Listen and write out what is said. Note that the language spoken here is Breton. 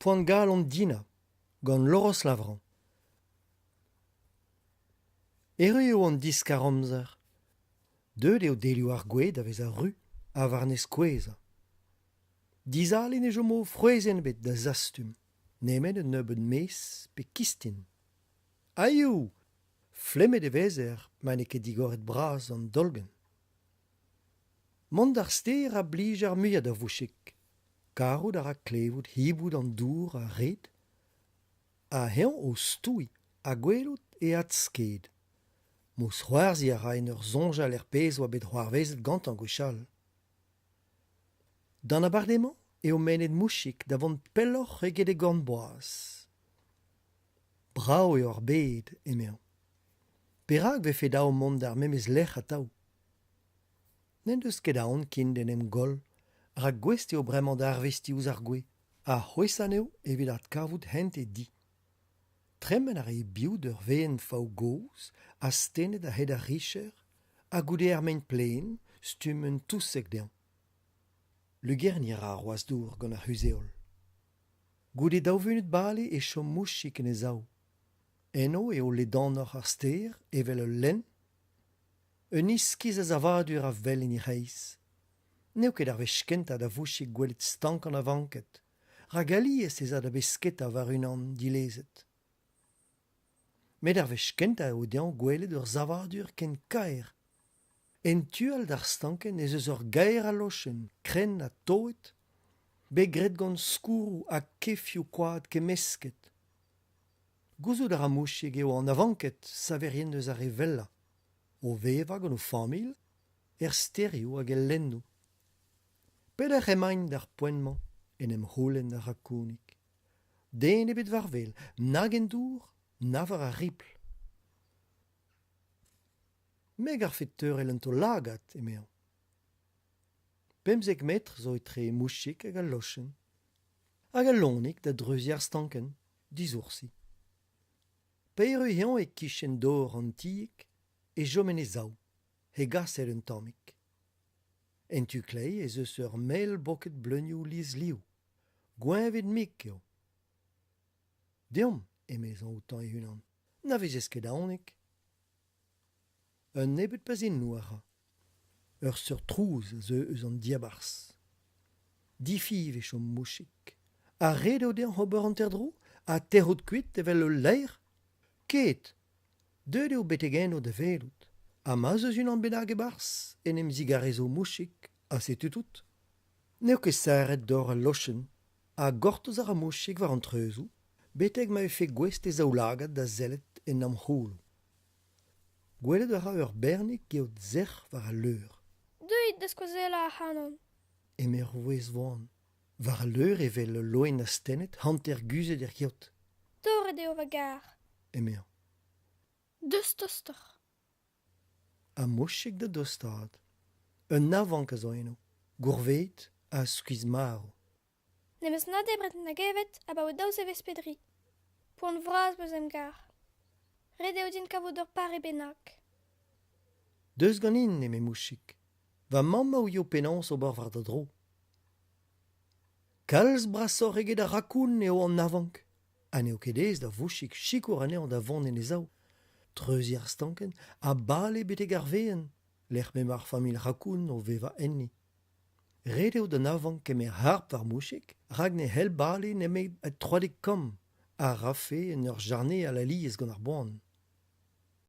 Poan-galon Dina, gant Laurence Lavrand. Erru eo an diskar-amzer. Deuet eo delioù ar gwez da vezañ ru ha war-nes kouezhañ. Dizale ne chomo frouezhenn ebet da zastum, nemet un nebeud mez pe kistin. Aiou ! Flemmet e vezer ma n'eo ket digoret bras an dolgenn. Mont d'ar stêr a blij ar muiañ da Vouchig. Karout a ra klevout hiboud an dour a red, ha eñ o stouiñ ha gwelout e adsked. Mousc'hoarzhiñ a ra en ur soñjal er pezh a oa bet c'hoarvezet gantañ gwechall. D'an abardaez-mañ eo mennet Mouchig da vont pelloc'h eget e gorn boaz. Brav eo ar bed, emezañ. Perak 'vefe dav mont d'ar memes lec'h atav ? N'en deus ket aon ken d'en em goll, rak gouest eo bremañ da arvestiñ ouzh ar gwez ha c'hwezh anezho evit adkavout hent e di. Tremen a rae biv d'ur wezenn fav gozh astennet a-hed ar richer ha goude ar mein plaen stumm un touseg dezhañ. Lugerniñ a ra ar wazh-dour gant ar c'huzh-heol. Goude daou vunut bale e chom Mouchig en e sav. Eno eo ledanoc'h ar stêr evel ul lenn. Un iskis a savadur a wel en he c'hreiz. N'eo ket ar wech kentañ da Vouchig gwelet stank an avanked, rak alies ez a da besketa war unan dilezet. Met ar wech kentañ eo dezhañ gwelet ur savadur ken kaer. En tu all d'ar stankenn ez eus ur gaer a lochenn, krenn ha toet, bet graet gant skourroù ha kefioù koad kemmesket. Gouzout a ra Mouchig eo an avanked saverien eus ar re wellañ, o vevañ gant o familh er stêrioù hag el lennoù. Pelec'h emaint d'ar poent-mañ en em c'houlenn ar rakounig. Den ebet war wel, nag en dour, na war ar ribl. Me 'garfe teurel un taol-lagad, emezañ. 15 metr zo etre Mouchig hag al lochenn. Hag al loenig da dreuziñ ar stankenn. Disoursi. Pa erru eñ e-kichen dor an tieg e chom en e sav, hegaset un tammig. En tu kleiz ez eus ur mell boked bleunioù liesliv. Gweñvet-mik eo. Deomp, emezañ outañ e-unan, na vezez ket aonik. Un nebeud pazennoù a ra. Ur seurt trouz a zeu eus an diabarzh. Difiñv e chom Mouchig. Ha ret eo dezhañ ober hanter-dro ha tec'hout kuit evel ul laer ? Ket ! Deuet eo betek eno da welout. Ha ma'z eus unan bennak e-barzh en em zigarezo Mouchig ha setu tout. N'eo ket serret dor al lochenn ha gortoz a ra Mouchig war an treuzoù betek ma vefe gouest e zaoulagad da sellet en amc'houloù. Gwelet a ra ur bernig geot sec'h war al leur. Deuit da skoazellañ ac'hanon. Eme ur vouezh voan. War al leur evel ul loen astennet hanter guzhet er geot. Torret eo va gar. Emezañ. Deus tostoc'h. Ha Mouchig da dostaat. Un avank a zo eno, gourveet ha skuizh-marv. N'em eus na debret nag evet abaoe daou zevezh pe dri. Poan vras 'm eus em gar. Ret eo din kavout ur pare bennak. Deus ganin, eme Mouchig. Va mamm a ouio penaos ober war da dro. Kalz brasoc'h eget ar rakoun eo an avank ha n'eo ket aes da Vouchig sikour anezhañ da vont en e sav, treuziñ ar stankenn ha bale betek ar wezenn lec'h m'emañ ar familh rakoun o vevañ enni. Ret eo d'an avank kemer harp war Mouchig rak ne c'hell bale nemet troadig kamm a rafe en ur jarneal alies gant ar boan.